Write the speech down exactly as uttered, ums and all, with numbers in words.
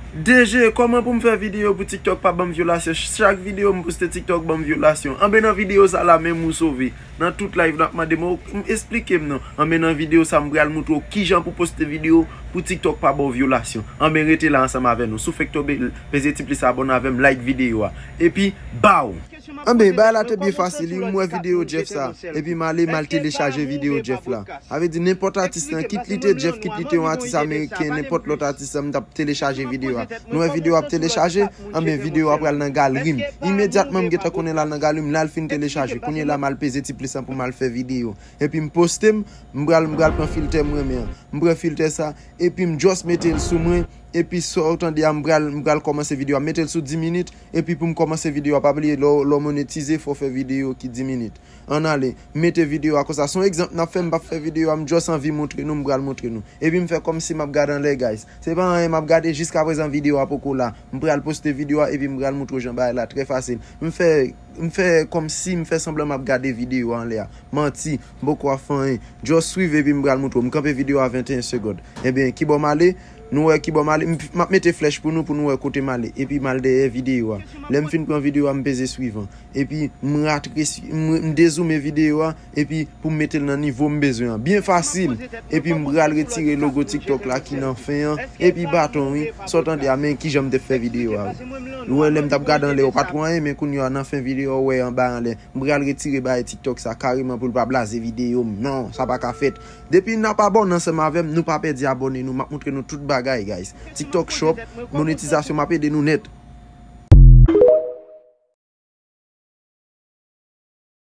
D J, kòman pou m fè videyo pou TikTok pa ban m vyolasyon? Chak videyo m poste, TikTok ban m vyolasyon. Anben, nan videyo sa la menm ou sove. Nan tout live n ap mande m, "Esplike m non." Anben, nan videyo sa m pral moutre w kijan pou poste videyo pou TikTok pa ba w vyolasyon. Anben, rete la ansanm avè nou. Si w fèk tonbe, peze ti plis, abòne avè m, like videyo a. Epi, baw! Anben, bagay la te byen fasil wi. M wè videyo Jeff sa, epi m ale, m al telechaje videyo Jeff la. Sa vle di nenpòt atis lan, kit li te Jeff, kit li te yon atis ameriken, nenpòt lòt atis lan, m t ap telechaje videyo a. Nou wè videyo ap telechaje, anben videyo a pral nan galri m. Imedyatman m gentan konnen l al nan galri m, l al fin telechaje. Kounye la m al peze ti plis lan pou m al fè videyo. Epi m poste m, m pral, m pral pran filtè m renmen an. M pran filtè sa, epi m just mete l sou mwen, epi sa w tande a, m pral, m pral kòmanse videyo a. M mete l sou dis minit, epi pou m kòmanse videyo a, pa bliye, lè w, lè w monetize, fò w fè videyo ki dis minit. Ann ale, m mete videyo a konsa. Se yon egzanp n ap fè, m p ap fè videyo a, m just anvi moutre nou, m pral moutre nou. Epi m fè kòmsi m ap gade anlè, guys. Se pa anyen m ap gade, jiskaprezan videyo a poko la. M pral poste videyo a, epi m pral moutre w jan bagay la trè fasil. M fè, m fè kòmsi m fè sanblan m ap gade videyo a anlè a. Manti, m poko ap fè anyen. Just swiv epi m pral moutre w. M kanpe videyo a venteyen segonn. Ebyen, kibò m ale? Nou wè kibò m ale? M, m ap mete flèch pou nou, pou nou wè kote m ale. Epi m al dèyè videyo a. Lè m fin pran videyo a, m peze swivan. Epi m ratresi, m, m dezoume videyo a, epi pou m mete l nan nivo m bezwen an. Byen fasil. Epi m pral retire logo TikTok la ki nan fen an, epi baton wi. Sa w tande a, men kijan m te fè videyo a wi. Ou wè lè m t ap gade anlè, ou pa t wè anyen, men kounye a nan fen videyo a, ou wè anba anlè. M pral retire bagay TikTok sa kareman pou l pa blaze videyo m. Non, sa pa ka fèt. Depi n ap abòne ansanm avè m, nou pa pèdi abòne nou. M ap moutre nou tout bagay, guys. TikTok Shop, monetizasyon, m ap ede nou nèt.